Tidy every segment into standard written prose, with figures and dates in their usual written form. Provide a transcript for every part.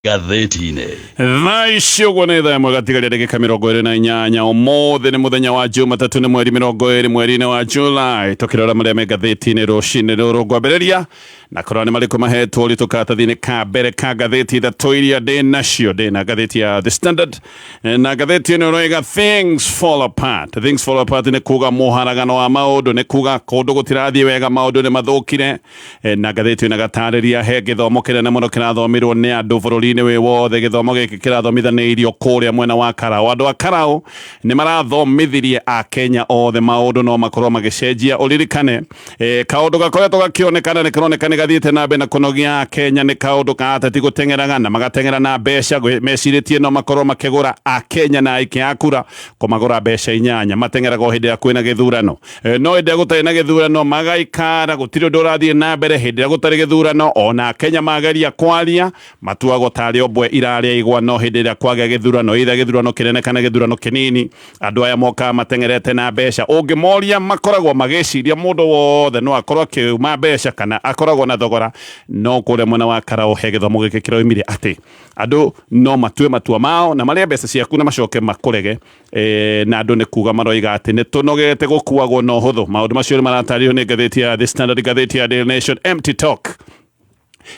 Ngathĩti-inĩ. Thaa ici ũguo nĩ thaa ĩmwe gatigaria ndagĩka 28. Ũmũthĩ nĩ mũthenya wa Jumatatũ, nĩ mweri 20 mweri-inĩ wa July. Tũkĩrora marĩa me ngathĩti-inĩ rũcinĩ rũrũ, ngwambĩrĩria na kũrora nĩ marĩkũ mahetwo ũritũ karatathi-inĩ ka mbere ka ngathĩti ithatũ iria ndĩ nacio. Ndĩ na ngathĩti ya The Standard, na ngathĩti ĩno ĩroiga "Things Fall Apart". "Things Fall Apart" nĩ kuga mũharagano wa maũndũ, nĩ kuga kũndũ gũtirathiĩ wega, maũndũ nĩ mathũkire. Na ngathĩti ĩno ĩgatarĩria he gĩthomo kĩnene mũno kĩrathomirwo nĩ andũ bũrũri-inĩ wĩ wothe. Gĩthomo gĩkĩ kĩrathomithanĩirio kũrĩa mwena wa Karau. Andũ a Karau nĩ marathomithirie Akenya othe maũndũ no makorwo magĩcenjia. Ũririkane kaũndũ gakoretwo gakĩonekana, nĩ karoneka nĩ gathiĩte na mbere na kũnogia Akenya, nĩ kaũndũ ka ateti gũteng'eraga na magateng'era na mbeca, mecirĩtie no makorwo makĩgũra Akenya na aikia a kura, kũmagũra mbeca 8. Mateng'eraga o hĩndĩ ĩrĩa kwĩna gĩthurano. No hĩndĩ ĩrĩa gũtarĩ na gĩthurano magaikara, gũtirĩ ũndũ ũrathiĩ na mbere. Hĩndĩ ĩrĩa gũtarĩ gĩthurano, ona Akenya mageria kwaria matuagwo tarĩ o mbwe irarĩa igwa. No hĩndĩ ĩrĩa kwagĩa gĩthurano, either gĩthurano kĩnene kana gĩthurano kĩnini, andũ aya mokaga mateng'erete na mbeca. Ũngĩmoria, makoragwo magĩciria mũndũ wothe no akorwo akĩuma mbeca kana akoragwo na thogora. No kũrĩa mwena wa Karau he gĩthomo gĩkĩ kĩroimire atĩ andũ no matue matua mao na marĩe mbeca ciaku na macoke makũrege. Na andũ nĩ kuga maroiga atĩ nĩ tũnogete gũkuagwo na ũhũthũ. Maũndũ macio nĩ maratarĩrio nĩ ngathĩti ya The Standard. Ngathĩti ya Daily Nation, "Empty Talk".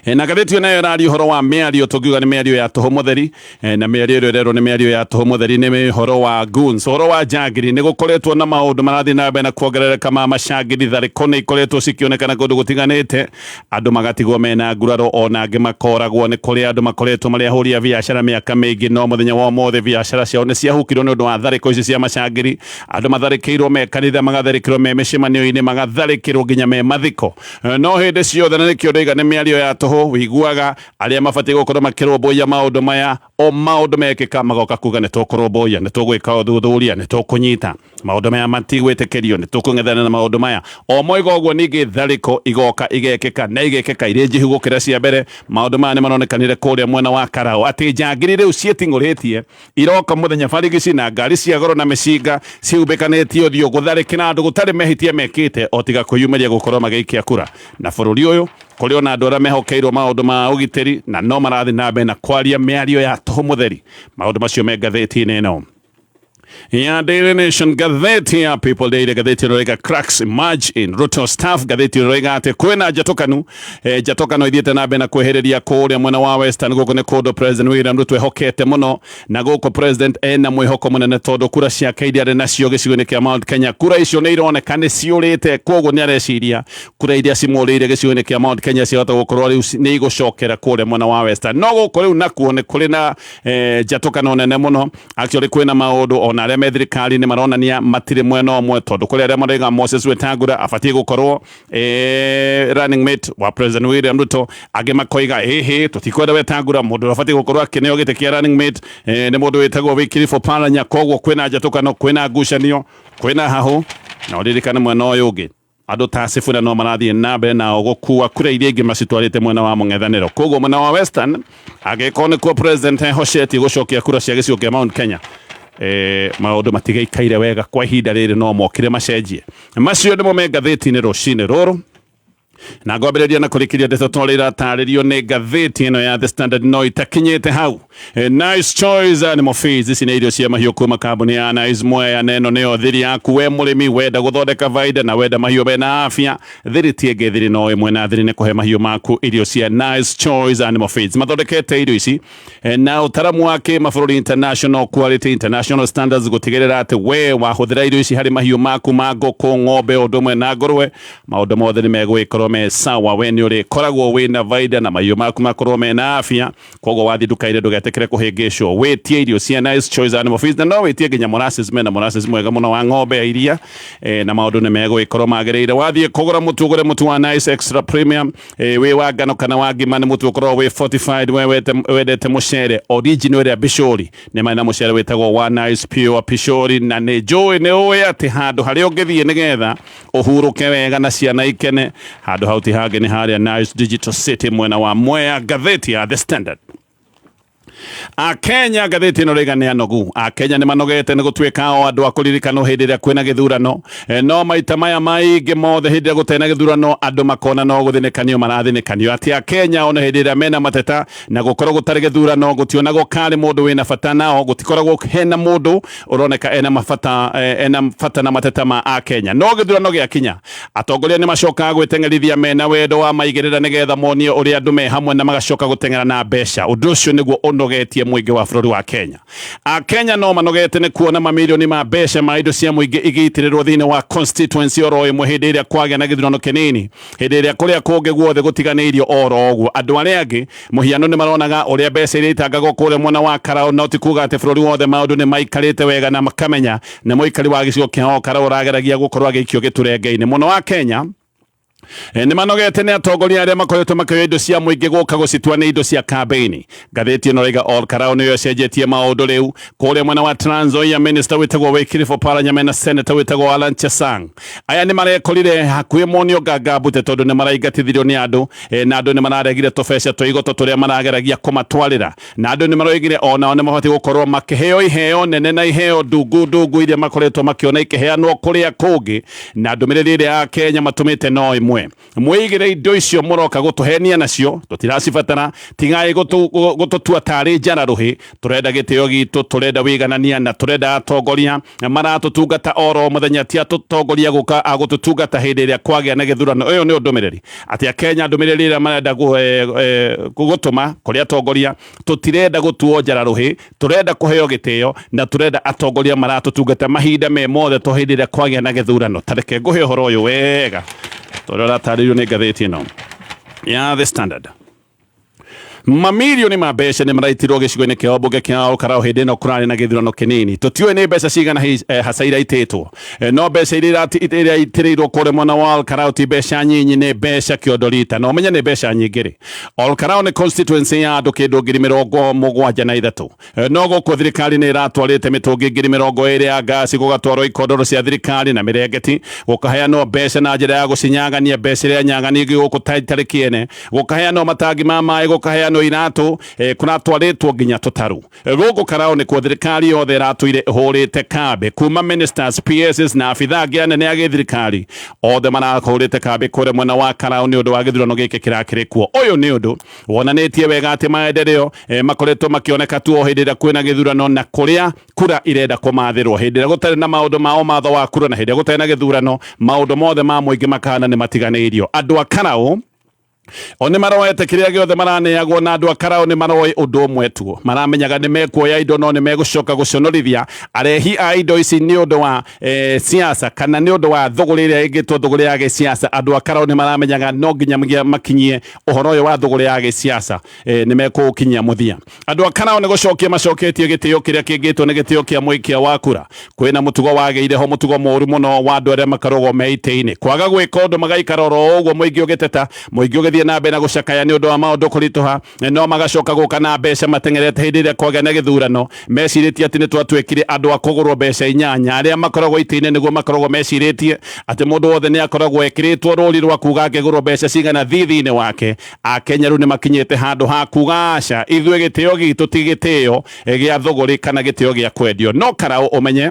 Na ngathĩti ĩyo nayo ĩraria ũhoro wa mĩario, tũngiuga nĩ mĩario ya tũhũ mũtheri. Na mĩario ĩrĩa ĩrerwo nĩ mĩario ya tũhũ mũtheri nĩ ũhoro wa goons, ũhoro wa njangiri. Nĩ gũkoretwo na maũndũ marathiĩ na mbere na kuongerereka ma macangiri. Tharĩko nĩ ikoretwo cikĩonekana kũndũ gũtiganĩte, andũ magatigwo mena nguraro, ona angĩ makoragwo. Nĩ kũrĩ andũ makoretwo marĩ ahũri a biacara mĩaka mĩingĩ, no mũthenya wa ũmũthĩ biacara ciao nĩ ciahukirwo nĩ ũndũ wa tharĩko ici cia macangiri. Andũ matharĩkĩirwo me kanitha, magatharĩkĩrwo me mĩcemanio-inĩ, magatharĩkĩrwo nginya me mathiko. No hĩndĩ ciothe, na nĩkĩo ndaiga nĩ mĩario ya tũhũ, wĩiguaga arĩa mabatiĩ gũkorwo makĩrũmbũiya maũndũ maya, o maũndũ mekĩka magoka kuga nĩ tũkũrũmbũiya, nĩ tũgwĩka ũthuthuria, nĩ tũkũnyita maũndũ maya, matigwĩtĩkĩrio, nĩ tũkũng'ethana na maũndũ maya. O moiga ũguo, ningĩ tharĩko igoka igekĩka na igekĩka irĩ njĩhu gũkĩra cia mbere. Maũndũ maya nĩ maronekanire kũrĩa mwena wa Karau, atĩ njangiri rĩu ciĩting'ũrĩtie iroka mũthenya barigici na ngari cia goro na mĩcinga cihumbĩkanĩtie ũthiũ, gũtharĩkĩra andũ gũtarĩ mehĩtia mekĩte o tiga kwĩyumĩria gũkorwo magĩikia kura. Na bũrũri ũyũ kũrĩ ona andũ arĩa mehokeirwo maũndũ ma ũgitĩri, na no marathiĩ na mbere na kwaria mĩario ya tũhũ mũtheri. Maũndũ macio me ngathĩti-inĩ ĩno ya Daily Nation. Ngathĩti ya People Daily, ngathĩti ĩroiga "Cracks Emerge in Ruto Staff". Ngathĩti ĩroiga atĩ kwĩna njatũkanu, njatũkano ithiĩte na mbere na kwehereria kũrĩa mwena wa Western. Gũkũ nĩ kũndũ President William Ruto ehokete mũno, na gũkũ president ena mwĩhoko mũnene tondũ kura ciake iria arĩ nacio gĩcigo-inĩ kĩa Mount Kenya, kura icio nĩ ironeka nĩ ciũrĩte. Koguo nĩ areciria kura iria cimũrĩire gĩcigo-inĩ kĩa Mount Kenya ciahota gũkorwo rĩu nĩ igũcokera kũrĩa mwena wa Western. No gũkũ rĩu nakuo nĩ kũrĩ na njatũkano nene mũno. Actually, kwĩna maũndũ ona arĩa me thirikari-inĩ maronania matirĩ mwena ũmwe, tondũ kũrĩ arĩa marauga Moses Wetangula abatiĩ gũkorwo running mate wa President William Ruto. Angĩ makoiga ĩhĩ, tũtikwenda Wetangula, mũndũ ũrĩa ũbatiĩ gũkorwo akĩneo gĩtĩ kĩa running mate nĩ mũndũ wĩtagwo Wycliffe Oparanya. Koguo kwĩna njatũkano, kwĩna ngucanio, kwĩna hahũ. Na ũririkane mwena ũyũ ũngĩ andũ ta Sifuna no marathiĩ na mbere nao gũkua kura iria ingĩ macitwarĩte mwena wa mũng'ethanĩro. Koguo mwena wa Western, angĩkorwo nĩkuo president ehocetie gũcokia kura cia gĩcigo kĩa Mount Kenya, maũndũ matigaikaire wega kwa ihinda rĩrĩ, no mokire macenjie. Macio nĩmo me ngathĩti-inĩ rũcinĩ rũrũ, na ngwambĩrĩria na kũrĩkĩria ndeto ta ũrĩa iratarĩrio nĩ ngathĩti ĩno ya The Standard. No itakinyĩte hau, Nice Choice Animal Feeds, ici nĩ irio cia mahiũ kuma kambuni ya Nice Mwea, na ĩno nĩyo thiri yaku we mũrĩmi wenda gũthondeka baida na wenda mahiũ mena afya. Thiri ti ĩngĩ, thiri no ĩmwe, na thiri nĩ kũhe mahiũ maku irio cia Nice Choice Animal Feeds. Mathondekete irio ici na ũtaramu wa kĩmabũrũri, international quality, international standards, gũtigĩrĩra atĩ we wahũthĩra irio ici harĩ mahiũ maku ma ngũkũ, ng'ombe, ũndũ ũmwe na ngũrwe, maũndũ mothe nĩ megũgĩkorwo me sawa. We nĩ ũrĩkoragwo wĩna baida na mahiũ maku makorwo mena afya. Koguo wathiĩ nduka-inĩ, ndũgetĩkĩre kũhĩngĩcwo, wĩtie irio cia Nice Choice Animal Feeds, na no wĩtie nginya molasses. Mena molasses mwega mũno wa ng'ombe ya iria, na maũndũ nĩ megũgĩkorwo magĩrĩire. Wathiĩ kũgũra mũtu, ũgũre mũtu wa Nice Extra Premium, wĩ wa ngano kana wa ngima, nĩ mũtu ũkoragwo wĩ fortified. We wendete mũcere original ĩrĩa Pishori, nĩ marĩ na mũcere wĩtagwo wa Nice Pure Pishori. Na nĩ njũĩ nĩ ũĩ atĩ handũ harĩa ũngĩthiĩ nĩgetha ũhurũke wega na ciana ikene, handũ hau ti hangĩ, nĩ harĩa Nice Digital City, mwena wa Mwea. Ngathĩti ya The Standard. Akenya ngathĩti ĩno rĩga nĩ anogu. Akenya nĩ manogete nĩ gũtuĩka o andũ a kũririkanwo hĩndĩ ĩrĩa kwĩna gĩthurano. No maita maya maingĩ mothe hĩndĩ ĩrĩa gũtarĩ na gĩthurano andũ makona no gũthĩnĩkanio marathĩnĩkanio. Atĩ Akenya ona hĩndĩ ĩrĩa mena mateta na gũkorwo gũtarĩ gĩthurano gũtionagwo karĩ mũndũ wĩna bata nao, gũtikoragwo hena mũndũ ũroneka ena mabata, ena bata na mateta ma Akenya. No gĩthurano gĩakinya atongoria nĩ macokaga gwĩteng'erithia mena wendo wa maigĩrĩra nĩgetha monio ũrĩa andũ me hamwe na magacoka gũteng'era na mbeca. Ũndũ ũcio nĩguo ũnogetie mũingĩ wa bũrũri wa Kenya. Akenya no manogete nĩ kuona mamirioni ma mbeca ma indo cia mũingĩ igĩitĩrĩrwo thĩinĩ wa constituency oro ĩmwe hĩndĩ ĩrĩa kwagĩa na gĩthurano kĩnini, hĩndĩ ĩrĩa kũrĩa kũngĩ guothe gũtiganĩirio oro ũguo. Andũ arĩa angĩ mũhiano nĩ maronaga ũrĩa mbeca iria itangagwo kũrĩa mwena wa Karau, no ti kuga atĩ bũrũri wothe maũndũ nĩ maikarĩte wega na makamenya nĩ mũikari wa gĩcigo kĩa Karau ũrageragia gũkorwo agĩikio gĩturenge-inĩ. Mũno wa Kenya nĩ manogete nĩ atongoria arĩa makoretwo makĩoya indo cia mũingĩ gũka gũcitua nĩ indo cia kambĩini. Ngathĩti ĩno raiga Ol Karau nĩyo ĩcenjetie maũndũ rĩu. Kũrĩa mwena wa Trans Nzoia minister wĩtagwo Wycliffe Oparanya mena senator wĩtagwo Alan Chesang. Aya nĩ marekorire hakuhĩ monio ngangambute tondũ nĩ maraingatithirio nĩ andũ, na andũ nĩ mararegire tũbeca twa igoto tũrĩa marageragia kũmatwarĩra, na andũ nĩ maroigire onao nĩ mabatiĩ gũkorwo makĩheo iheo nene na iheo ndungu ndungu iria makoretwo makĩona ikĩheanwo kũrĩa kũngĩ, na ndũmĩrĩri ĩrĩa Akenya matũmĩte no ĩmwe: mwĩigĩre indo icio mũroka gũtũhenia nacio, tũtiracibatara, tigai gũtũtua tarĩ njara rũhĩ. Tũrenda gĩtĩo gitũ, tũrenda wĩiganania, na tũrenda atongoria maratũtungata oro mũthenya, ti atongoria gũka agũtũtungata hĩndĩ ĩrĩa kwagĩa na gĩthurano. Ĩyo nĩyo ndũmĩrĩri atĩ Akenya, ndũmĩrĩri ĩrĩa marenda gũtũma kũrĩ atongoria: tũtirenda gũtuo njara rũhĩ, tũrenda kũheo gĩtĩo, na tũrenda atongoria maratũtungata mahinda me mothe to hĩndĩ ĩrĩa kwagĩa na gĩthurano. Ta reke ngũhe ũhoro ũyũ wega tondũ ũratarĩrio nĩ ngathĩti ĩno ya The Standard. Mamirioni ma mbeca nĩ maraitirwo gĩcigo-inĩ kĩa mbunge kĩa Olkarau hĩndĩ ĩno kũrarĩ na gĩthurano kĩnini. Tũtiũĩ nĩ mbeca cigana hasa iraitĩtwo, no mbeca iria iraitĩrĩirwo kũrĩa mwena wa Olkarau ti mbeca nyinyi, nĩ mbeca kĩondo rita. Na ũmenye nĩ mbeca nyingĩ rĩ, Olkarau nĩ constituency ya andũ kĩndũ 73,000, no gũkũ thirikari nĩ ĩratwarĩte mĩtũngi 20,000 ya ngasi, gũgatwarwo ikondoro cia thirikari na mĩrengeti, gũkaheanwo mbeca na njĩra ya gũcinyagania, mbeca iria nyaganio gũkũ itarĩ kĩene, gũkaheanwo matangi ma maĩ, gũkaheanwo iratũ, kũratwarĩtwo nginya tũtarũ. Gũkũ Karau nĩkuo thirikari yothe ĩratũire ĩhũrĩte kambĩ, kuma ministers, PSs na abithaa angĩ anene a gĩthirikari othe marahũrĩte kambĩ kũrĩa mwena wa Karau nĩ ũndũ wa gĩthurano gĩkĩ kĩrakĩrĩ kuo. Ũyũ nĩ ũndũ wonanĩtie wega atĩ maendeleo makoretwo makĩoneka tu o hĩndĩ ĩrĩa kwĩna gĩthurano na kũrĩa kura irenda kũmathĩrwo. Hĩndĩ ĩrĩa gũtarĩ na maũndũ ma ũmatho wa kura na hĩndĩ ĩrĩa gũtarĩ na gĩthurano, maũndũ mothe ma mũingĩ makahana nĩ matiganĩirio. Andũ a Karau o nĩ maroete kĩrĩa gĩothe maraneagwo, na andũ a Karau nĩ maroĩ ũndũ ũmwe tu: maramenyaga nĩ mekuoya indo no nĩ megũcoka gũconorithia arehi a indo ici nĩ ũndũ wa siasa kana nĩ ũndũ wa thũgũrĩ ĩrĩa ĩngĩtwo thũgũrĩ ya gĩsiasa. Andũ a Karau nĩ maramenyaga no nginya makinyie ũhoro ũyũ wa thũgũrĩ ya gĩsiasa, nĩ mekũũkinyia mũthia. Andũ a Karau nĩ gũcokia macoketie gĩtĩo kĩrĩa kĩngĩtwo nĩ gĩtĩo kĩa mũikia wa kura. Kwĩna mũtugo wagĩire ho, mũtugo mũũru mũno wa andũ arĩa makoragwo me itĩ-inĩ kwaga gwĩka ũndũ, magaikara oro ũguo mũingĩ ũgĩteta, mũingĩ ũgĩthiĩ na mbere na gũcakaya nĩ ũndũ wa maũndũ kũritũha, no magacoka gũka na mbeca mateng'erete hĩndĩ ĩrĩa kwagĩa na gĩthurano, mecirĩtie atĩ nĩ twatuĩkire andũ a kũgũrwo mbeca inyanya. Arĩa makoragwo itĩ-inĩ nĩguo makoragwo mecirĩtie atĩ mũndũ wothe nĩ akoragwo ekĩrĩtwo rũri rwa kuga angĩgũrwo mbeca cigana thithi-inĩ wake. Akenya rĩu nĩ makinyĩte handũ ha kuga aca, ithuĩ gĩtĩo gitũ ti gĩtĩo gĩa thũgũrĩ kana gĩtĩo gĩa kwendio. No Karau ũmenye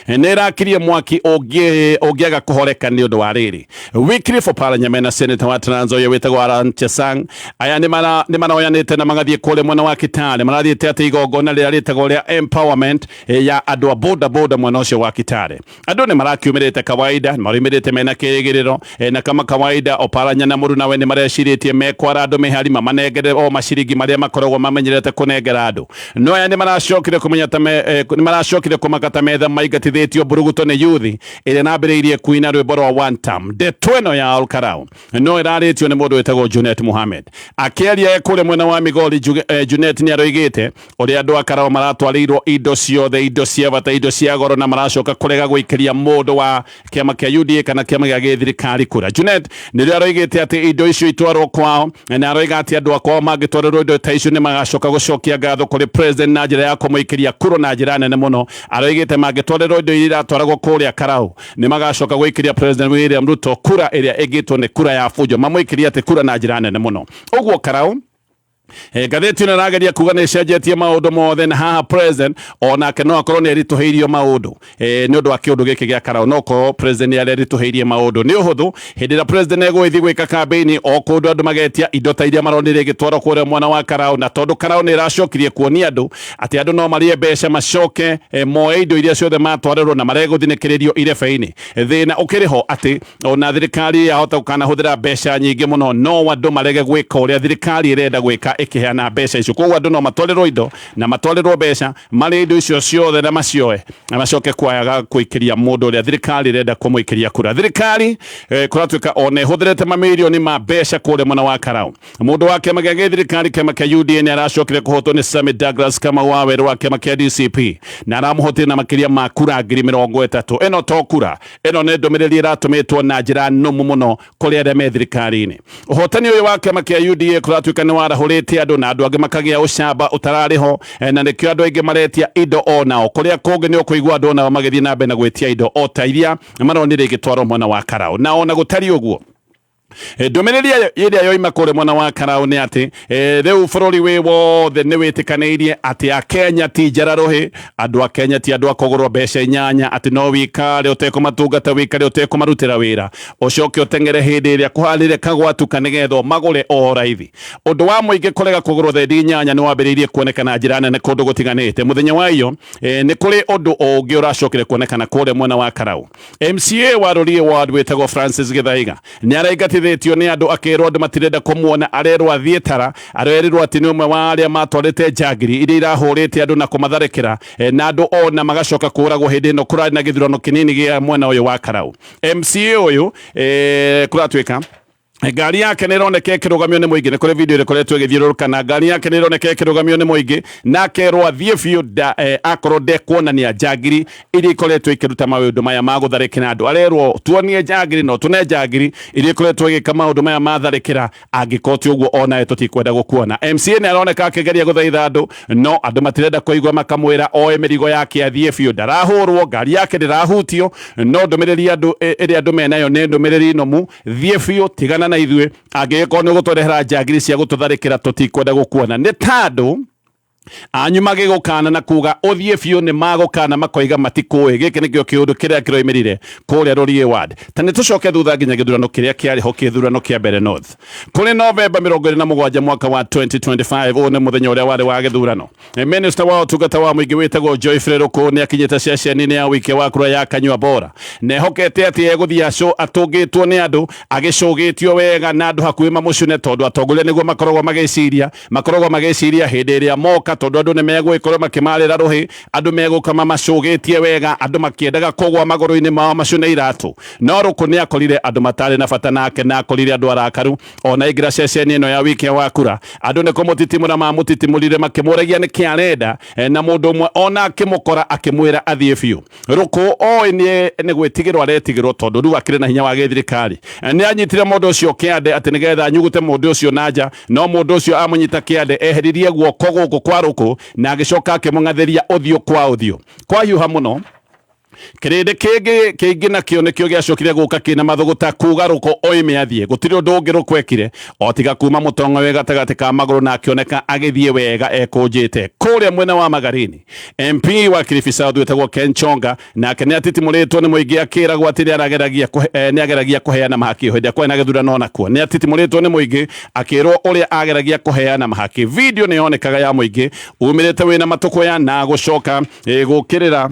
nĩ ĩrakirie mwaki ũngĩaga kũhoreka nĩ ũndũ wa rĩrĩ. Wycliffe Oparanya mena senator wa Trans Nzoia wĩtagwo Alan Chesang, aya nĩ maroyanĩte na magathiĩ kũrĩa mwena wa Kitale. Marathiĩte atĩ igongona rĩrĩa rĩtagwo rĩa empowerment ya andũ a boda boda mwena ũcio wa Kitale. Andũ nĩ marakiumĩrĩte kawaida, nĩ maraumĩrĩte mena kĩrĩgĩrĩro, na kama kawaida Oparanya na mũrunawe nĩ marecirĩtie mekwara andũ mĩhari mamanengere o maciringi marĩa makoragwo mamenyerete kũnengera andũ. No aya nĩ maracokire kũmenya ta nĩ maracokire kũmaka ta metha maingatithĩtio mburuguto nĩ yuthi ĩrĩa ĩrambĩrĩirie kuina rwĩmbo rwa one term. Ndeto ĩno ya Olkarau no ĩrarĩtio nĩ mũndũ wĩtagwo Junet Mohamed. Akĩaria e kũrĩa mwena wa Migori, Junet nĩ aroigĩte ũrĩa andũ a Karau maratwarĩirwo indo ciothe, indo cia bata, indo cia goro, na maracoka kũrega gũikĩria mũndũ wa kĩama kĩa UDA kana kĩama gĩa gĩthirikari kura. Junet nĩrĩo aroigĩte atĩ indo icio itwarwo kwao, na aroiga atĩ andũ a kwao mangĩtwarĩrwo indo ta icio nĩ magacoka gũcokia ngatho kũrĩ president na njĩra ya kũmũikĩria kura na njĩra nene mũno. Aroigĩte mangĩtwarĩrwo indo iria iratwaragwo kũrĩa Karau nĩ magacoka gũikĩria President William Ruto kura ĩrĩa ĩngĩtwo nĩ kura ya bunjo, mamũikĩrie atĩ kura na njĩra nene mũno. Ũguo Karau Ngathĩti ĩno ĩrageria kuga nĩ ĩcenjetie maũndũ mothe, na haha president onake no akorwo nĩ eritũhĩirio maũndũ nĩ ũndũ wa kĩũndũ gĩkĩ gĩa Karau. No korwo president nĩ areritũhĩirie maũndũ nĩ ũhũthũ hĩndĩ ĩrĩa president egũgĩthiĩ gwĩka campaign o kũndũ, andũ magetia indo ta iria maronire igĩtwarwo kũrĩa mwena wa Karau. Na tondũ Karau nĩ ĩracokirie kuonia andũ atĩ andũ no marĩe mbeca macoke moe indo iria ciothe matwarĩrwo na maregũthinĩkĩrĩrio irebe-inĩ. Thĩna ũkĩrĩ ho atĩ ona thirikari yahota gũkanahũthĩra mbeca nyingĩ mũno, no andũ marege gwĩka ũrĩa thirikari ĩrenda gwĩka ĩkĩheana mbeca icio. Koguo andũ no matwarĩrwo indo na matwarĩrwo mbeca, marĩe indo icio ciothe na macioe na macoke kwaga kũikĩria mũndũ ũrĩa thirikari ĩrenda kũmũikĩria kura. Thirikari kũratuĩka ona ĩhũthĩrĩte mamirioni ma mbeca kũrĩa mwena wa Karau. Mũndũ wa kĩama gĩa gĩthirikari, kĩama kĩa UDA, nĩ aracokire kũhotwo nĩ Sammy Douglas Kamau wa werũ wa kĩama kĩa DCP, na aramũhotire na makĩria ma kura 30,000. Ĩno to kura, ĩno nĩ ndũmĩrĩri ĩratũmĩtwo na njĩra nũmu mũno kũrĩ arĩa me thirikari-inĩ. Ũhotani ũyũ wa kĩama kĩa UDA kũratuĩka nĩ warahũrĩte andũ, na andũ angĩ makagĩa ũcamba ũtararĩ ho, na nĩkĩo andũ aingĩ maretia indo onao. Kũrĩa kũngĩ nĩ ũkũigua andũ onao magĩthiĩ na mbere na gwĩtia indo o ta iria maronire igĩtwarwo mwena wa Karau. Na ona gũtariĩ ũguo, ndũmĩrĩri ĩrĩa yoima kũrĩa mwena wa Karau nĩ atĩ rĩu bũrũri wĩ wothe nĩ wĩtĩkanĩirie atĩ Akenya ti njara rũhĩ, andũ a Kenya ti andũ a kũgũrwo mbeca inyanya, atĩ no wikare ũtekũmatungata, wikare ũtekũmarutĩra wĩra, ũcoke ũteng'ere hĩndĩ ĩrĩa kũharĩre kagwatuka nĩgetha ũmagũre o raithi. Ũndũ wa mũingĩ kũrega kũgũrwo thendi inyanya nĩ wambĩrĩirie kuoneka na njĩra nene kũndũ gũtiganĩte. Mũthenya wa iyo nĩ kũrĩ ũndũ ũngĩ ũracokire kuonekana kũrĩa mwena wa Karau. MCA wa Rũriĩ Ward wĩtagwo Francis Gĩthaiga nĩ araingatithĩtio nĩ andũ, akĩrwo andũ matirenda kũmuona, arerwo athiĩ tara. Arerirwo atĩ nĩ ũmwe wa arĩa matwarĩte njangiri iria irahũrĩte andũ na kũmatharĩkĩra, na andũ ona magacoka kũragwo hĩndĩ ĩno kũrarĩ na gĩthurano kĩnini gĩa mwena ũyũ wa Karau. MCA ũyũ kũratuĩka ngari yake nä ĩroneka ĩkĩrũgamio nĩ mũingĩ. Nĩ kũrĩ video ĩkoretwo ĩgĩthiũrũrũka, na ngari yake nĩ ĩroneka ĩkĩrũgamio nĩ mũingĩ na akerwo athiĩ biũ akorwo ndekuonania njangiri iria ikoretwo ikĩruta maũndũ maya ma gũtharĩkĩra andũ. Arerwo tuonie njangiri, no tune njangiri iria ikoretwo igĩka maũndũ maya ma tharĩkĩra, angĩkorwo ti ũguo onawe tũtikwenda gũkuona. MCA nĩ aroneka akĩgeria gũthaitha andũ, no andũ matirenda kũigua, makamwĩra oe mĩrigo yake athiĩ biũ. Ndarahũrwo, ngari yake ndĩrahutio, no ndũmĩrĩri andũ ĩrĩa andũ menayo nĩ ndũmĩrĩri nũmu: thiĩ biũ, tigana na ithuĩ, angĩgĩkorwo nĩ ũgũtũrehera njangiri cia gũtũtharĩkĩra, tũtikwenda gũkuona. Nĩ tandũ anyu magĩgũkana na kuga ũthiĩ biũ, nĩ magũkana makoiga matikũĩ. Gĩkĩ nĩkĩo kĩũndũ kĩrĩa kĩroimĩrire kũrĩa Rũriĩ Ward. Ta nĩ tũcoke thutha nginya gĩthurano kĩrĩa kĩarĩ ho, kĩthurano kĩa Mbere North, kũrĩ Novemba 27 mwaka wa 2025. Ũyũ nĩ mũthenya ũrĩa warĩ wa gĩthurano. Minister wa ũtungata wa mũingĩ wĩtagwo Joyfrey Rũkũ nĩ akinyĩte ceceni-inĩ ya ũikia wa kura ya Kanyua Bora, na ehokete atĩ egũthiĩ atũngĩtwo nĩ andũ, agĩcũgĩtio wega na andũ hakuhĩ mamũcune, tondũ atongoria nĩguo makoragwo magĩciria, makoragwo magĩciria hĩndĩ ĩrĩa moka, tondũ andũ nĩ megũgĩkorwo makĩmarĩra rũhĩ, andũ megũka mamacũgĩtie wega, andũ makĩendaga kũgwa magũrũ-inĩ mao macune iratũ. No Rũkũ nĩ akorire andũ matarĩ na bata nake, na akorire andũ arakaru. Ona aingĩra ceceni ĩno ya wikia wa kura, andũ nĩ kũmũtitimũra mamũtitimũrire makĩmũragia nĩkĩ arenda, na mũndũ ũmwe ona akĩmũkora akĩmwĩra athiĩ biũ. Rũkũ oĩ nĩ gwĩtigĩrwo aretigĩrwo, tondũ rĩu akĩrĩ na hinya wa gĩthirikari. Nĩ anyitire mũndũ ũcio kĩande atĩ nĩgetha anyugute mũndũ ũcio na nja, no mũndũ ũcio amũnyita kĩande eheririe guoko gũkũ kwa Rũkũ na agĩcoka akĩmũng'athĩria ũthiũ kwa ũthiũ. Kwahiũha mũno, kĩrĩndĩ kĩngĩ kĩingĩ nakĩo nĩkĩo gĩacokire gũka kĩna mathũgũta kuga Rũkũ oime athiĩ. Gũtirĩ ũndũ ũngĩ Rũkũ ekire o tiga kuma mũtongo wĩ gatagatĩ ka magũrũ, na akĩoneka agĩthiĩ wega ekũnjĩte. Kũrĩa mwena wa Magarini, MP wa Kilifi South wĩtagwo Ken Chonga nake nĩ atitimũrĩtwo nĩ mũingĩ, akĩragwo atĩ nĩ ageragia kũheana mahaki hĩndĩ ĩrĩa kwarĩ na gĩthurano. Onakuo nĩ atitimũrĩtwo nĩ mũingĩ akĩrwo ũrĩa ageragia kũheana mahaki. Video nĩ yonekaga ya mũingĩ umĩrĩte wĩna matũkũya na gũcoka gũkĩrĩra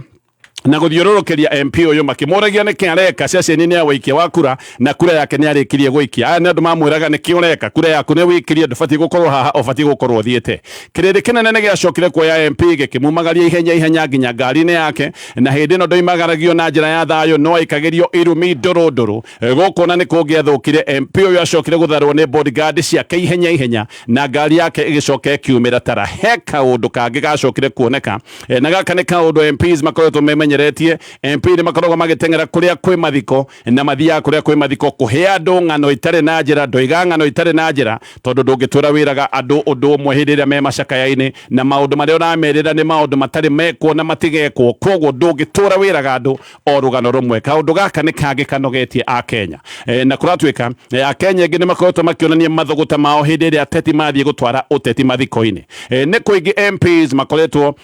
na gũthiũrũrũkĩria MP ũyũ makĩmũragia nĩkĩ areka ceceni-inĩ ya wĩikia wa kura, na kura yake nĩ arĩkirie gũikia. Aya nĩ andũ mamwĩraga nĩkĩ ũreka, kura yaku nĩ wĩikirie, ndũbatiĩ gũkorwo haha, ũbatiĩ gũkorwo ũthiĩte. Kĩrĩndĩ kĩnene nĩ gĩacokire kuoya MP gĩkĩmumagaria ihenya ihenya nginya ngari-inĩ yake, na hĩndĩ ĩno ndoimagaragio na njĩra ya thayũ, no aikagĩrio irumi ndũrũ ndũrũ. Gũkũ na nĩ kũngĩathũkire. MP ũyũ acokire gũtharwo nĩ bodyguard ciake ihenya ihenya, na ngari yake ĩgĩcoka ĩkiumĩra tara. He kaũndũ kangĩ gacokire kuoneka, na gaka nĩ kaũndũ MPs makoretwo memenyeretie. Memenyeretie MP nĩ makoragwo magĩteng'era kũrĩa kwĩ mathiko, na mathiaga kũrĩa kwĩ mathiko kũhe andũ ng'ano itarĩ na njĩra. Ndoiga ng'ano itarĩ na njĩra tondũ ndũngĩtwĩra wĩraga andũ ũndũ ũmwe hĩndĩ ĩrĩa me macakaya-inĩ, na maũndũ marĩa ũramerĩra nĩ maũndũ matarĩ mekwo na matigekwo. Koguo ndũngĩtũra wĩraga andũ o rũgano rũmwe. Kaũndũ gaka nĩ kangĩ kanogetie Akenya. Na kũratuĩka Akenya aingĩ nĩ makoretwo makĩonania mathũgũta mao hĩndĩ ĩrĩa ateti mathiĩ gũtwara ũteti mathiko-inĩ. Nĩ kũingĩ MPs makoretwo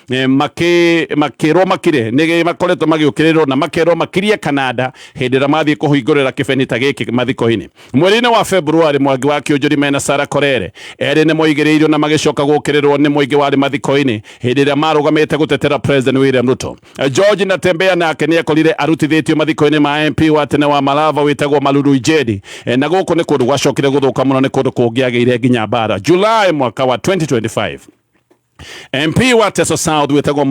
makĩrwo makire, nĩ makoretwo magĩũkĩrĩrwo na makerwo makirie kananda hĩndĩ ĩrĩa mathiĩ kũhingũrĩra kĩbeni ta gĩkĩ mathiko-inĩ. Mweri-inĩ wa February, Mwangi wa Kĩũnjũri mena Sarah Korere erĩ nĩ moigĩrĩirio na magĩcoka gũũkĩrĩrwo nĩ mũingĩ warĩ mathiko-inĩ hĩndĩ ĩrĩa marũgamĩte gũtetera President William Ruto. George Natembeya nake nĩ ekorire arutithĩtio mathiko-inĩ ma MP wa tene wa Malava wĩtagwo Malulu Ijedi. Na gũkũ nĩ kũndũ gwacokire gũthũka mũno, nĩ kũndũ kũngĩagĩire nginya mbara. July mwaka wa 2025, MP wa Teso South wĩtagwo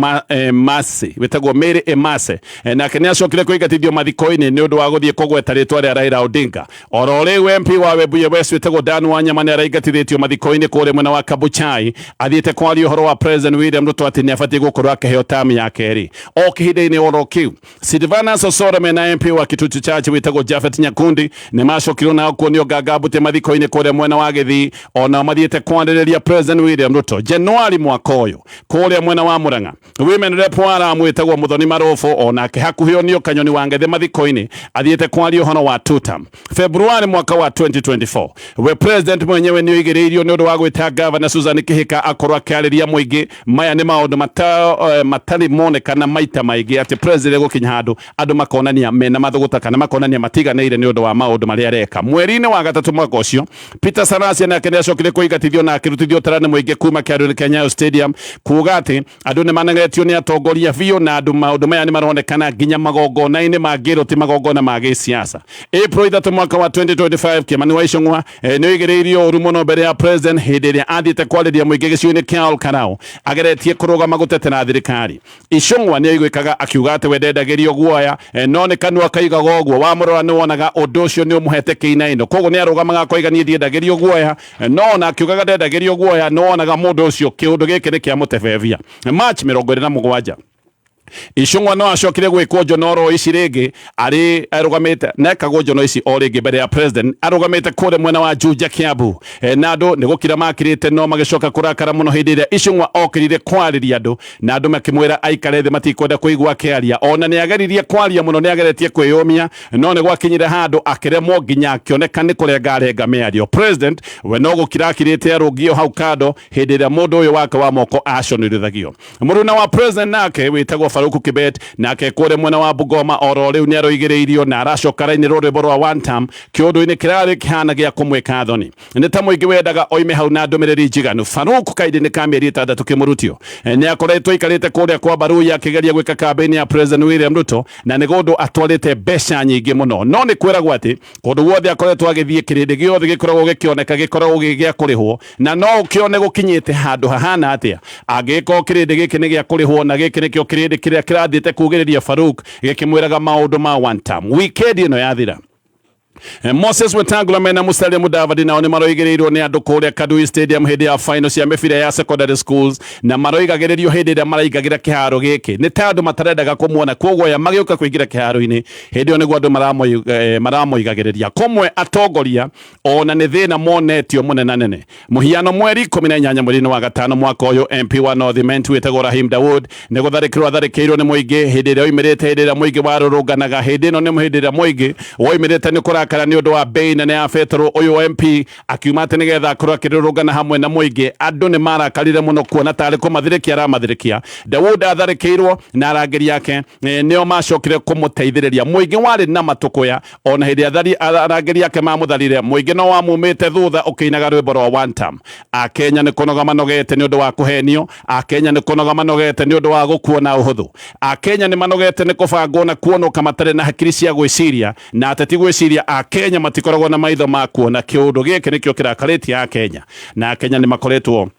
Masi, wĩtagwo Mary Emase, nake nĩ acokire kũingatithio mathiko-inĩ nĩ ũndũ wa gũthiĩ kũgweta rĩtwa rĩa Raila Odinga. Oro rĩu MP wa Webuye West wĩtagwo Dan Wanyama nĩ araingatithĩtio mathiko-inĩ kũrĩa mwena wa Kabuchai, athiĩte kwaria ũhoro wa President William Ruto atĩ nĩ abatiĩ gũkorwo akĩheo term ya kerĩ. O kĩhinda-inĩ oro kĩu, Silvana Sosore mena MP wa Kitutu Church wĩtagwo Japhet Nyakundi nĩ macokirwo nao kuonio nganga mbute mathiko-inĩ kũrĩa mwena wa Gĩthii, onao mathiĩte kwarĩrĩria President William Ruto. Januari mwaka ũyũ, kũrĩa mwena wa Murang'a, Women Rep wa Ramu wĩtagwo Muthoni Marũbũ onake hakuhĩ onio Kanyoni wa Ngethe mathiko-inĩ athiĩte kwaria ũhoro wa tutam. Februari mwaka wa 2024, we president mwenyewe nĩ oigĩrĩirio nĩ ũndũ wa gwĩta Governor Susan Kihika akorwo akĩarĩria mũingĩ. Maya nĩ maũndũ matarĩ monekana maita maingĩ, atĩ president gũkinya handũ andũ makonania mena mathũgũta kana makonania matiganĩire nĩ ũndũ wa maũndũ marĩa areka. Mweri-inĩ wa gatatũ mwaka ũcio, Peter Salasya nake nĩ acokire kũingatithio na akĩrutithio tara nĩ mũingĩ kuma kĩharũ-inĩ kĩa Nyayo Stadium, kuga atĩ andũ nĩ manegetio nĩ atongoria biũ, na andũ maũndũ maya nĩ maronekana nginya magongona-inĩ mangĩrwo ti magongona ma gĩsiasa. April 3 mwaka wa 2025, Kĩmani wa Icũng'wa nĩ oigĩrĩirio ũru mũno mbere ya president hĩndĩ ĩrĩa athiĩte kwarĩria mũingĩ gĩcigo-inĩ kĩa Olkarau ageretie kũrũgama gũtetera thirikari. Icũng'wa nĩ aiguĩkaga akiuga atĩ we ndendagĩrio guoya, no nĩ kanua kaigaga ũguo. Wamũrora nĩ wonaga ũndũ ũcio nĩ ũmũhete kĩinaino, koguo nĩ arũgamaga akoiga niĩ ndiendagĩrio guoya, no ona akiugaga ndendagĩrio guoya nĩ wonaga mũndũ ũcio kĩũndũ gĩkĩ nĩ kĩamũtebebia. March 27, Icũng'wa no acokire gwĩkwo njono ici rĩngĩ arĩ arũgamĩte na ekagwo njono ici o rĩngĩ mbere ya president arũgamĩte kũrĩa mwena wa Juja, Kiambu. Na andũ nĩ gũkira makirĩte, no magĩcoka kũrakara mũno hĩndĩ ĩrĩa Icũng'wa okĩrire kwarĩria andũ, na andũ makĩmwĩra aikare thĩ, matikwenda kũigua akĩaria. Ona nĩ ageririe kwaria mũno, nĩ ageretie kwĩyũmia, no nĩ gwakinyire handũ akĩremwo nginya akĩoneka nĩ kũrenga arenga mĩario. President we no gũkira akirĩte arũngio hau kando hĩndĩ ĩrĩa mũndũ ũyũ wake wa moko aconĩrithagio. Mũruna wa president nake wĩtagwo Faruku Kibet nake kũrĩa mwena wa Bungoma oro rĩu nĩ aroigĩrĩirio na aracoka rainĩrwo rwĩmbo rwa one term, kĩũndũ-inĩ kĩrarĩ kĩhana gĩa kũmwĩka thoni. Nĩ ta mũingĩ wendaga oime hau na ndũmĩrĩri njiganu. Faruku kaindi-inĩ ka mĩeri 6 kĩmũrutio nĩ akoretwo aikarĩte kũrĩa kwa Baruya akĩgeria gwĩka kambĩini ya President William Ruto, na nĩ kũndũ atwarĩte mbeca nyingĩ mũno, no nĩ kwĩragwo atĩ kũndũ guothe akoretwo agĩthiĩ kĩrĩndĩ gĩothe gĩkoragwo gĩkĩoneka gĩkoragwo gĩ gĩa kũrĩhwo, na no ũkĩone gũkinyĩte handũ hahana atĩa angĩgĩkorwo kĩrĩndĩ gĩkĩ nĩ gĩa kũrĩhwo, na gĩkĩ nĩkĩo kĩrĩndĩ kĩrĩa kĩrathiĩte kugĩrĩria Farouk gĩkĩmwĩraga maũndũ ma one term. Weekend ĩno yathira, Moses Wetangula mena Musalia Mudavadi nao nĩ maroigĩrĩirwo nĩ andũ kũrĩa Kadui Stadium hĩndĩ ya final cia mĩbira ya secondary schools, na maroigagĩrĩrio hĩndĩ ĩrĩa maraingagĩra kĩharo gĩkĩ nĩ ta andũ matarendaga kũmuona, koguo aya magĩũka kũingĩra kĩharo-inĩ hĩndĩ ĩyo nĩguo andũ maramoigagĩrĩria. Kũmwe atongoria ona nĩ thĩna monetio mũnenanene. Mũhiano, mweri 18 mweri-inĩ wa gatano mwaka ũyũ, MP wa North Imenti wĩtagwo Rahim Dawood nĩ gũtharĩkĩrwo atharĩkĩirwo nĩ mũingĩ hĩndĩ ĩrĩa oimĩrĩte, hĩndĩ ĩrĩa mũingĩ warũrũnganaga. Hĩndĩ ĩno nĩ hĩndĩ ĩrĩa mũingĩ woimĩrĩte nĩ kũrakara nĩ ũndũ wa bei nene ya betũrũ. Ũyũ MP akiuma atĩ nĩgetha akorwo akĩrũrũngana hamwe na mũingĩ. Andũ nĩ marakarire mũno kuona tarĩ kũmathirĩkia aramathirĩkia. Dawood atharĩkĩirwo na arangĩri ake nĩo macokire kũmũteithĩrĩria. Mũingĩ warĩ na matũkũya, ona hĩndĩ arangĩri ake mamũtharire, mũingĩ no wamumĩte thutha ũkĩinaga rwĩmbo rwa one term. Akenya nĩ kũnoga manogete nĩ ũndũ wa kũhenio. Akenya nĩ kũnoga manogete nĩ ũndũ wa gũkuo na ũhũthũ. Akenya nĩ manogete nĩ kũbangwo na kuonũka matarĩ na hakiri cia gwĩciria, na ateti gwĩciria Akenya matikoragwo na maitho ma kuona. Kĩũndũ gĩkĩ nĩkĩo kĩrakarĩtie Akenya, na Akenya nĩ makoretwo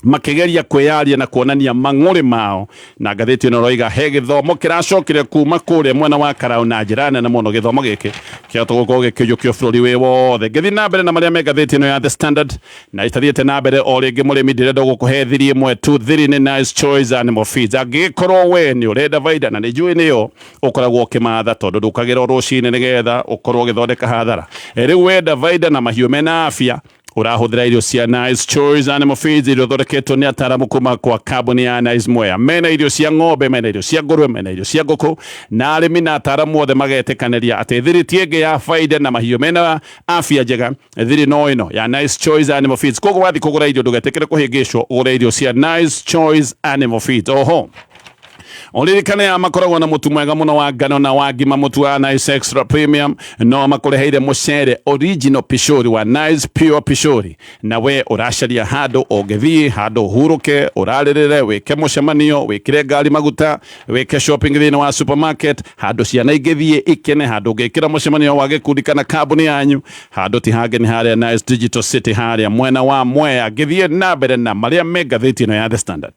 Makĩgeria kwĩyaria na kuonania mang'ũrĩ mao. Na ngathĩti ĩno ĩroiga he gĩthomo kĩracokire kuma kũrĩa mwena wa Karau na njĩra nene mũno. Gĩthomo gĩkĩ kĩahota gũkorwo gĩkĩiyũkio bũrũri wĩ wothe. Ngĩthiĩ na mbere na marĩa me ngathĩti ĩno ya The Standard na itathiĩte na mbere o rĩngĩ, mũrĩmi, ndĩrenda gũkũhe thiri ĩmwe tu. Thiri nĩ Nice Choice Animal Feeds. Angĩgĩkorwo we nĩ ũrenda baida, na nĩ njũĩ nĩyo ũkoragwo ũkĩmatha, tondũ ndũkagĩra o rũcinĩ nĩgetha ũkorwo ũgĩthondeka hathara. Rĩu wenda baida na mahiũ mena afya, ũrahũthĩra irio cia Nice Choice Animal Feeds, irio thondeketwo nĩ ataaramu kuma kwa kambuni ya Nice Mwea. Mena irio cia ng'ombe, mena irio cia ngũrwe, mena irio cia ngũkũ, na arĩmi na ataaramu othe magetĩkanĩria atĩ thiri ti ĩngĩ ya baida na mahiũ mena afya njega, thiri no ĩno ya Nice Choice Animal Feeds. Koguo wathiĩ kũgũra irio, ndũgetĩkĩre kũhĩngĩcwo, ũgũre irio cia Nice Choice Animal Feeds. Oho ũririkane ya makoragwo na mũtu mwega mũno wa ngano na wa ngima, mũtu wa Nice Extra Premium. No makũreheire mũcere original pishori wa Nice Pure Pishori. Na we ũracaria handũ ũngĩthiĩ, handũ ũhurũke, ũrarĩrĩre, wĩke mũcemanio, wĩkĩre ngari maguta, wĩke shopping thĩinĩ wa supermarket, handũ ciana ingĩthiĩ ikene, handũ ũngĩkĩra mũcemanio wa gĩkundi kana kambuni yanyu, handũ ti hangĩ nĩ harĩa Nice Digital City, harĩa mwena wa Mwea. Ngĩthiĩ na mbere na marĩa me ngathĩti ĩno ya The Standard,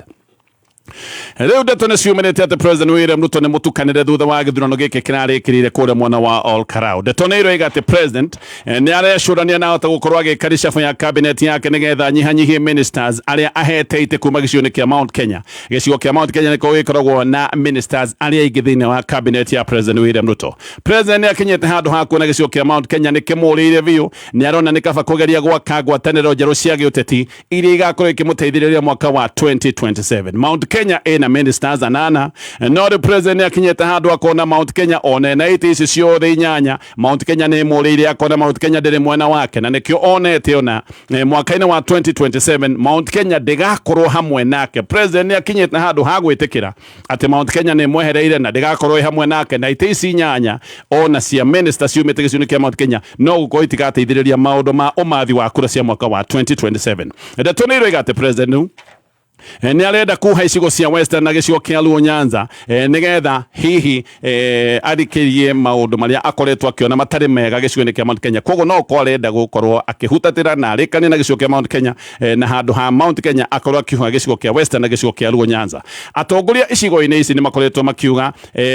rĩu ndeto nĩ ciumĩrĩte atĩ President William Ruto nĩ mũtukanĩre thutha wa gĩthurano gĩkĩ kĩrarĩkĩrĩire kũrĩa mwena wa Ol Kalou. Ndeto nĩ iroiga atĩ President nĩ arecũrania na ahota gũkorwo agĩka reshuffle ya cabinet yake nĩgetha anyihanyihie ministers arĩa ahete itĩ kuma gĩcigo-inĩ kĩa Mount Kenya. Gĩcigo kĩa Mount Kenya nĩkĩo gĩkoragwo na ministers arĩa aingĩ thĩinĩ wa cabinet ya President William Ruto. President nĩ akinyĩte handũ ha kuona gĩcigo kĩa Mount Kenya nĩ kĩmũrĩire biũ. Nĩ arona nĩ kaba kũgeria gwaka ngwatanĩro njerũ cia gĩũteti iria igakorwo ikĩmũteithĩrĩria mwaka wa 2027. Mount Kenya ĩna ministers anana, no rĩu President nĩ akinyĩte handũ akona Mount Kenya ona ĩna itĩ ici ciothe inyanya, Mount Kenya nĩ ĩmũrĩire, akona Mount Kenya ndĩrĩ mwena wake, na nĩkĩo onete ona mwaka-inĩ wa 2027 Mount Kenya ndĩgakorwo hamwe nake. President nĩ akinyĩte handũ ha gwĩtĩkĩra atĩ Mount Kenya nĩ mwehereire na ndĩgakorwo ĩ hamwe nake, na itĩ ici inyanya ona cia minister ciumĩte gĩcigo-inĩ kĩa Mount Kenya no gũkorwo itigateithĩrĩria maũndũ ma ũmathi wa kura cia mwaka wa 2027. Ndeto nĩ iroiga atĩ President rĩu nĩ arenda kuha icigo cia Western na gĩcigo kĩa Luo Nyanza, nĩgetha hihi arikĩrie maũndũ marĩa akoretwo akĩona matarĩ mega gĩcigo-inĩ kĩa Mount Kenya. Koguo no ũkorwo arenda gũkorwo akĩhutatĩra na arĩkanie na gĩcigo kĩa Mount Kenya, na handũ ha Mount Kenya akorwo akiuha gĩcigo kĩa Western na gĩcigo kĩa Luo Nyanza. Atongoria icigo-inĩ ici nĩ makoretwo makiuga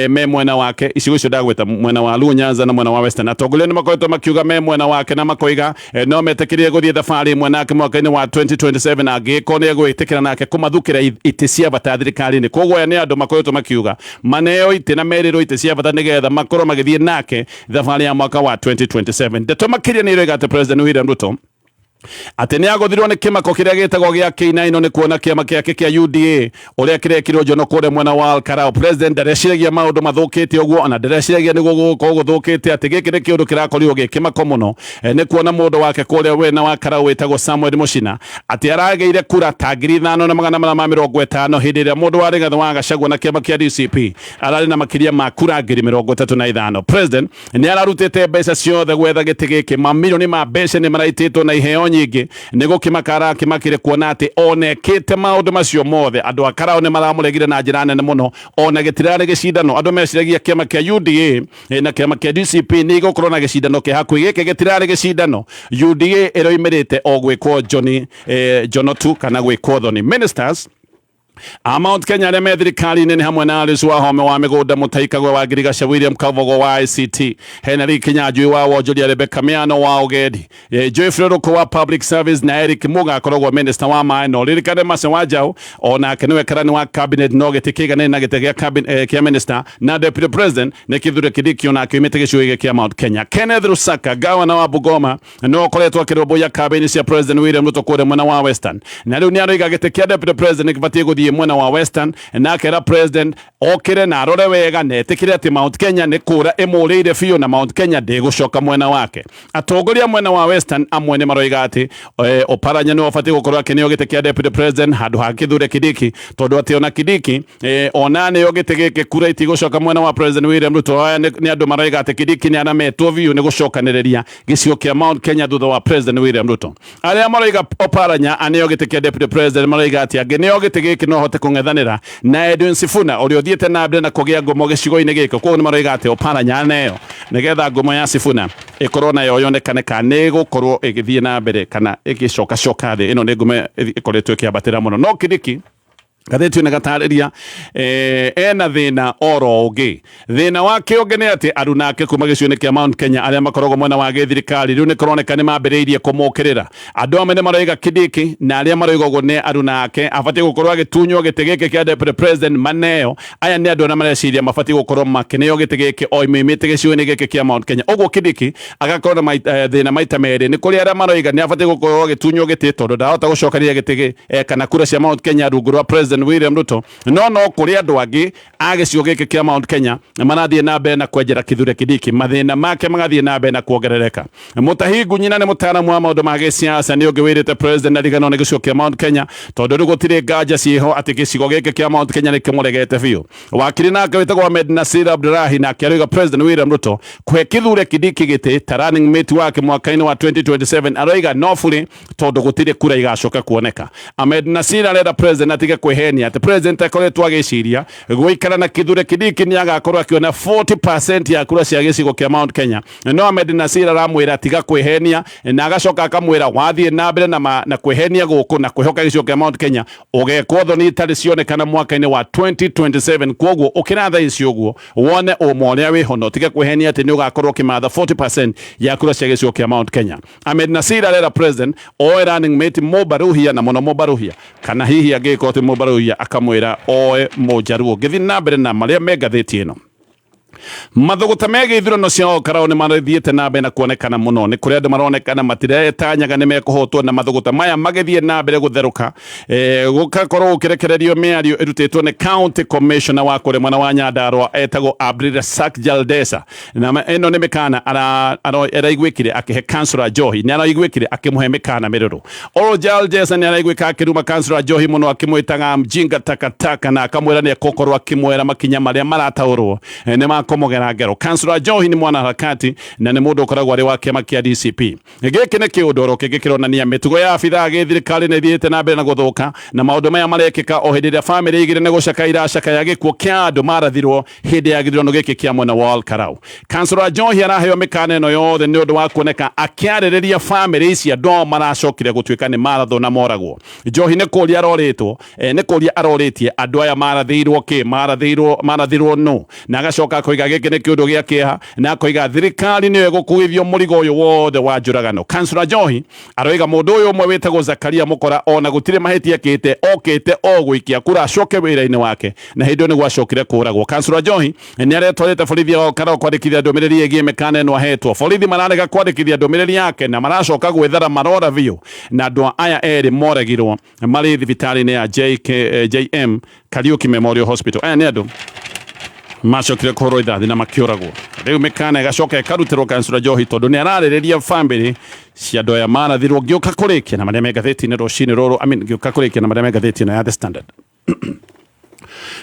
me mwena wake. Icigo icio ndagweta, mwena wa Luo Nyanza na mwena wa Western, atongoria nĩ makoretwo makiuga me mwena wake na makoiga no metĩkĩrie gũthiĩ thabarĩ ĩmwe nake mwaka-inĩ wa 2027 angĩgĩkorwo nĩ egwĩtĩkĩra nake kũmathukĩra itĩ cia bata thirikari-inĩ. Koguo aya nĩ andũ makoretwo makiuga maneo itĩ na merĩrwo itĩ cia bata nĩgetha makorwo magĩthiĩ nake thabarĩ ya mwaka wa 2027. Ndeto makĩria nĩ iroiga atĩ President William Ruto atĩ nĩ agũthirwo nĩ kĩmako kĩrĩa gĩtagwo gĩa kĩinaino nĩ kuona kĩama gĩake kĩa UDA ũrĩa kĩrekirwo njono kũrĩa mwena wa Olkalau. President ndareciragia maũndũ mathũkĩte ũguo, ona ndareciragia nĩguo gũgũkorwo gũthũkĩte, atĩ gĩkĩ nĩ kĩũndũ kĩrakorirwo gĩ kĩmako mũno, nĩ kuona mũndũ wake kũrĩa wena wa Karau wĩtagwo Samuel Mũcina atĩ aragĩire kura ta 5450, hĩndĩ ĩrĩa mũndũ wa Rigathĩ wa Gachagua na kĩama kĩa DCP ararĩ na makĩria ma kura 35,000. President nĩ ararutĩte mbeca ciothe gwetha gĩtĩ gĩkĩ, mamirioni ma mbeca nĩ maraitĩtwo na iheo nyingĩ. Nĩ gũkĩmaka arakĩmakire kuona atĩ onekĩte maũndũ macio mothe, andũ a Karau nĩ maramũregire na njĩra nene mũno. Ona gĩtirarĩ gĩcindano, andũ meciragia kĩama kĩa UDA na kĩama kĩa DCP nĩ igũkorwo na gĩcindano kĩa hakuhĩ. Gĩkĩ gĩtirarĩ gĩcindano, UDA ĩroimĩrĩte o gwĩkwo njoni, njono tu kana gwĩkwo thoni. Ministers a Mount Kenya arĩa me thirikari-inĩ nĩ hamwe na Alice Wahome wa mĩgũnda, Mũtahi Kagwe wa Ngirigaca, William Kabogo wa ICT, Henry Kinyanjui wa wonjoria, Rebecca Miano wa ũgendi, Geoffrey Ruku wa Public Service na Eric Muga akoragwo minister wa maĩ. No ririkane Mercy Wanjau onake nĩwe karani wa cabinet, no gĩtĩ kĩiganĩire na gĩtĩ gĩa cabinet, kĩa minister na deputy president nĩ Kithure Kindiki, onake oimĩte gĩcigo gĩkĩ kĩa Mount Kenya. Kenneth Lusaka, gavana wa Bungoma, nĩwe ũkoretwo akĩrũmbũiya kambĩini cia President William Ruto kũrĩa mwena wa Western, na rĩu nĩ aroiga gĩtĩ kĩa deputy president gĩbatiĩ gũthiĩ mwena wa Western, na akera president okĩre na arore wega na etĩkĩre atĩ Mount Kenya nĩ kũra ĩmũrĩire biũ na Mount Kenya ndĩgũcoka mwena wake. Atongoria mwena wa Western amwe nĩ maroiga atĩ Oparanya nĩwe ũbatiĩ gũkorwo akĩneo gĩtĩ kĩa deputy president handũ ha Kithure Kindiki, tondũ atĩ ona Kindiki ona nĩo gĩtĩ gĩkĩ kura itigũcoka mwena wa President William Ruto. Aya nĩ andũ maroiga atĩ Kindiki nĩ arametwo biũ nĩ gũcokanĩrĩria gĩcigo kĩa Mount Kenya thutha wa President William Ruto. Arĩa maroiga Oparanya aneo gĩtĩ kĩa deputy president maroiga atĩ angĩneo gĩtĩ gĩkĩ no no ahote kũng'ethanĩra na Edwin Sifuna ũrĩa ũthiĩte na mbere na kũgĩa ngumo gĩcigo-inĩ gĩkĩ. Koguo nĩ maroiga atĩ Oparanya aneo nĩgetha ngumo ya Sifuna ĩkorwo nayo yonekane kana nĩ ĩgũkorwo ĩgĩthiĩ na mbere kana ĩgĩcokacoka thĩ. Ĩno nĩ ngumo ĩkoretwo ĩkĩambatĩra mũno. No Kindiki ngathĩti ĩno ĩgatarĩria ena thĩna oro ũngĩ. Thĩna wake ũngĩ nĩ atĩ aruna ake kuma gĩcigo-inĩ kĩa Mount Kenya arĩa makoragwo mwena wa gĩthirikari rĩu nĩ kũroneka nĩ mambĩrĩirie kũmũkĩrĩra. Andũ amwe nĩ maroiga Kindiki na arĩa maroiga ũguo nĩ aruna ake abatiĩ gũkorwo agĩtunywo gĩtĩ gĩkĩ kĩa deputy president maneo. Aya nĩ andũ arĩa mareciria mabatiĩ gũkorwo makĩneo gĩtĩ gĩkĩ o moimĩte gĩcigo-inĩ gĩkĩ kĩa Mount Kenya. Ũguo Kindiki agakorwo na thĩna maita merĩ. Nĩ kũrĩ arĩa maroiga nĩ abatiĩ gũkorwo agĩtunywo gĩtĩ tondũ ndarahota gũcokanĩrĩria gĩtĩ kana kura cia Mount Kenya rungu rwa President William Ruto. No no kũrĩ andũ angĩ a gĩcigo gĩkĩ kĩa Mount Kenya marathiĩ na mbere na kwenjera Kithure Kindiki, mathĩna make magathiĩ na mbere na kuongerereka. Mutahi Ngunyina nĩ mũtaaramu wa maũndũ ma gĩsiasa, nĩ ũngĩ wĩrĩte President ariganwo nĩ gĩcigo kĩa Mount Kenya tondũ rĩu gũtirĩ nganja ciĩho atĩ gĩcigo gĩkĩ kĩa Mount Kenya nĩ kĩmũregete biũ. Wakiri nake wĩtagwo Ahmed Nasir Abdullahi nake aroiga President William Ruto kũhe Kithure Kindiki gĩtĩ ta running mate wake mwaka-inĩ wa 2027 aroiga no burĩ tondũ gũtirĩ kura igacoka kuoneka. Ahmed Nasir arenda President atige kwĩhenia atĩ President akoretwo agĩciria gũikara na Kithure Kindiki nĩ agakorwo akĩona 40% ya kura cia gĩcigo kĩa Mount Kenya. No Ahmed Nasir aramwĩra tiga kwĩhenia na agacoka akamwĩra wathiĩ na mbere na kwĩhenia gũkũ na kwĩhoka gĩcigo kĩa Mount Kenya ũgekwo thoni itarĩ cionekana mwaka-inĩ wa 2027. Kwoguo ũkĩra thaa ici ũguo wone ũma ũrĩa wĩho na ũtige kwĩhenia atĩ nĩ ũgakorwo ũkĩmatha 40% ya kura cia gĩcigo kĩa Mount Kenya. Ahmed Nasir arera President oe running mate Mũmbaruhia na mũno Mũmbaruhia, kana hihi angĩgĩkorwo ti Mũmbaruhia akamwĩra oe Mũnjaruo. Ngĩthiĩ na mbere na marĩa me ngathĩti ĩno, mathũgũta megiĩ ithurano cia Olkalau nĩ marathiĩte na mbere na kuonekana mũno. Nĩ kũrĩ andũ maronekana matiretanyaga nĩ mekũhotwo, na mathũgũta maya magĩthiĩ na mbere gũtherũka, gũgakorwo gũkĩrekererio mĩario ĩrutĩtwo nĩ county commissioner wa kũrĩa mwena wa Nyandarua etagwo Abdulrazak Jaldesa. Na ĩno nĩ mĩkana araiguĩkire akĩhe councillor Njohi, nĩ araiguĩkire akĩmũhe mĩkana mĩrũrũ. Oro Jaldesa nĩ araiguĩka akĩruma councillor Njohi mũno, akĩmwĩtaga mjinga takataka, na akamwĩra nĩ ekũkorwo akĩmwĩra makinya marĩa marataũrwo nĩ makũmũgera ngero. Councillor Njohi nĩ mwanaharakati na nĩ mũndũ ũkoragwo arĩ wa kĩama kĩa DCP. Gĩkĩ nĩ kĩũndũ oro kĩngĩ kĩronania mĩtugo ya abithaa a gĩthirikari nĩ ĩthiĩte na mbere na gũthũka, na maũndũ maya marekĩka o hĩndĩ ĩrĩa bamĩrĩ igĩrĩ nĩ gũcakaya iracakaya gĩkuũ kĩa andũ marathirwo hĩndĩ ya gĩthurano gĩkĩ kĩa mwena wa Olkalau. Councillor Njohi araheo mĩkana ĩno yothe nĩ ũndũ wa kuoneka akĩarĩrĩria bamĩrĩ ici andũ ao maracokire gũtuĩka nĩ marathwo na moragwo. Njohi nĩ kũria arorĩtwo, nĩ kũria arorĩtie andũ aya marathĩirwo kĩ, marathĩirwo nũ, na agacoka akoiga gĩkĩ nĩ kĩũndũ gĩa kĩeha, na akoiga thirikari nĩyo ĩgũkuithio mũrigo ũyũ wothe wa njũragano. Councillor Njohi aroiga mũndũ ũyũ ũmwe wĩtagwo Zakaria Mũkora ona gũtirĩ mahĩtia ekĩte, okĩte o gũikia kura acoke wĩra-inĩ wake, na hĩndĩ ĩyo nĩguo acokire kũragwo. Councillor Njohi nĩ aretwarĩte borithi ya Olkalau kwandĩkithia ndũmĩrĩri ĩgiĩ mĩkana ĩno ahetwo. Borithi mararega kwandĩkithia ndũmĩrĩri yake na maracoka gwĩthara marora biũ, na andũ aya erĩ moragirwo marĩ thibitarĩ-inĩ ya JM Kariuki Memorial Hospital. Aya nĩ andũ macokire kũhũrwo ithathi na makĩũragwo. Rĩu mĩkana ĩgacoka ĩkarutĩrwo Councillor Njohi tondũ nĩ ararĩrĩria bamĩrĩ cia andũ aya marathirwo. Ngĩũka kũrĩkia na marĩa me ngathĩti-inĩ rũcinĩ rũrũ, I mean, ngĩũka kũrĩkia na marĩa me ngathĩti ĩno ya The Standard.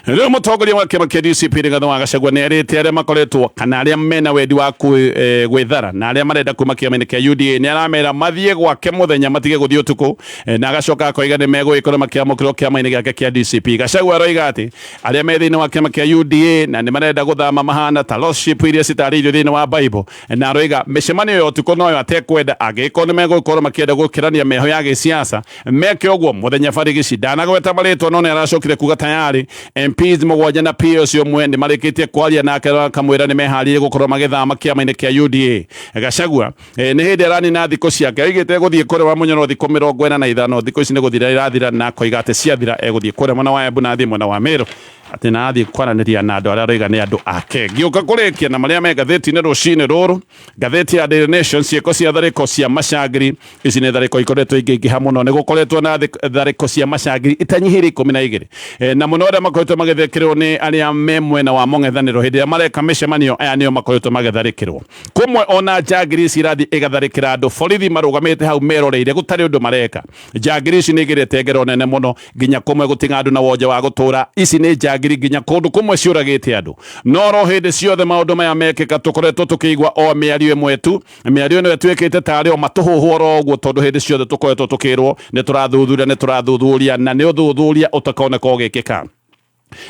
Rĩu mũtongoria wa kĩama kĩa DCP Rigathĩ wa Gachagua nĩ erĩte arĩa makoretwo kana arĩa mena wendi wa gwĩthara na arĩa marenda kuma kĩama-inĩ kĩa UDA, nĩ aramera mathiĩ gwake mũthenya matige gũthiĩ ũtukũ, na agacoka akoiga nĩ megũgĩkorwo makĩamũkĩrwo kĩama-inĩ gĩake kĩa DCP. Gachagua aroiga atĩ arĩa me thĩinĩ wa kĩama kĩa UDA na nĩ marenda gũthama mahana ta lost sheep iria citarĩirio thĩinĩ wa Bible, na aroiga mĩcemanio ya ũtukũ noyo atekwenda, angĩgĩkorwo nĩ megũkorwo makĩenda gũkĩrania mĩheho ya gĩsiasa meke ũguo mũthenya barigici. Ndanagweta marĩtwa no nĩ aracokire kuga tayari MPs mũgwanja na PS ũmwe nĩ marĩkĩtie kwaria nake akamwĩra nĩ meharĩirie gũkorwo magĩthama kĩama-inĩ kĩa UDA. Gachagua nĩ hĩndĩ aranina thikũ ciake, oigĩte gũthiĩ kũrĩa wa Munyoro thikũ 45, thikũ ici nĩ gũthira irathira, na akoiga atĩ ciathira egũthiĩ kũrĩa mwena wa Embu na athiĩ mwena wa Meru, atĩ na athiĩ kwaranĩria na andũ arĩa aroiga nĩ andũ ake. Ngĩũka kũrĩkia na marĩa me ngathĩti-inĩ rũcinĩ rũrũ, ngathĩti ya Daily Nation, ciĩko cia tharĩko cia macangiri ici nĩ tharĩko ikoretwo ingĩingĩha mũno. Nĩ gũkoretwo na tharĩko cia macangiri itanyihĩire 12, na mũno arĩa makoretwo magĩthĩkĩrwo nĩ arĩa me mwena wa mũng'ethanĩro hĩndĩ ĩrĩa mareka mĩcemanio, aya nĩo makoretwo magĩtharĩkĩrwo. Kũmwe ona njangiri ici irathiĩ ĩgatharĩkĩra andũ, borithi marũgamĩte hau meroreire gũtarĩ ũndũ mareka. Njangiri ici nĩ igĩrĩte ngero nene mũno nginya kũmwe gũtiga andũ na wonje wa gũtũra. Ici nĩ njangiri Njangiri nginya kũndũ kũmwe ciũragĩte andũ. No ro hĩndĩ ciothe maũndũ maya mekĩka tũkoretwo tũkĩigua o mĩario ĩmwe tu. Mĩario ĩno ĩtuĩkĩte tarĩ o matũhũhũ oro ũguo, tondũ hĩndĩ ciothe tũkoretwo tũkĩrwo nĩ tũrathuthuria, nĩ tũrathuthuria, na nĩ ũthuthuria ũtakoneka ũgĩkĩka.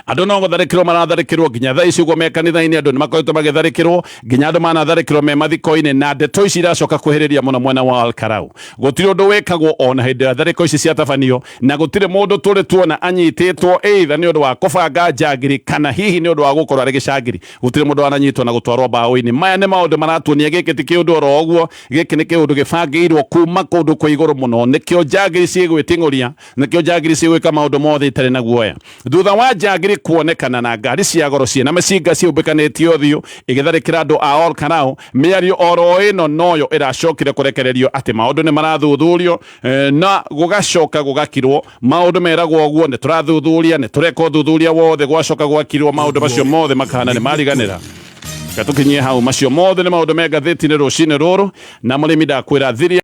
Andũ no gũtharĩkĩrwo maratharĩkĩrwo nginya thaa ici ũguo me kanitha-inĩ, andũ nĩ makoretwo magĩtharĩkĩrwo nginya andũ manatharĩkĩrwo me mathiko-inĩ, na ndeto ici iracoka kwĩhĩrĩria mũno mwena wa Olkarau. Gũtirĩ ũndũ wĩkagwo ona hĩndĩ ĩrĩa tharĩko ici ciatabanio, na gũtirĩ mũndũ tũrĩ tuona anyitĩtwo either nĩ ũndũ wa kũbanga njangiri kana hihi nĩ ũndũ wa gũkorwo arĩ gĩcangiri. Gũtirĩ mũndũ wananyitwo na gũtwarwo mbaũ-inĩ. Maya nĩ maũndũ maratuonia gĩkĩ ti kĩũndũ oro ũguo, gĩkĩ nĩ kĩũndũ gĩbangĩirwo kuma kũndũ kwa igũrũ mũno. Nĩkĩo njangiri ciĩgwĩting'ũria, nĩkĩo njangiri cigwĩka maũndũ mothe itarĩ na guoya. Thutha wa njangiri kuonekana na ngari cia goro ciĩna mĩcinga ciũmbĩkanĩtie ũthiũ igĩtharĩkĩra andũ a Olkarau, mĩario oro ĩno noyo ĩracokire kũrekererio atĩ maũndũ nĩ marathuthurio, na gũgacoka gũgakirwo. Maũndũ meragwo ũguo, nĩ tũrathuthuria, nĩ tũreka ũthuthuria wothe, gwacoka gwakirwo maũndũ macio mothe makahana nĩ mariganĩra. Reke tũkinyie hau, macio mothe nĩ maũndũ me ngathĩti-inĩ rũcinĩ rũrũ, na mũrĩmi ndakwĩra thiria.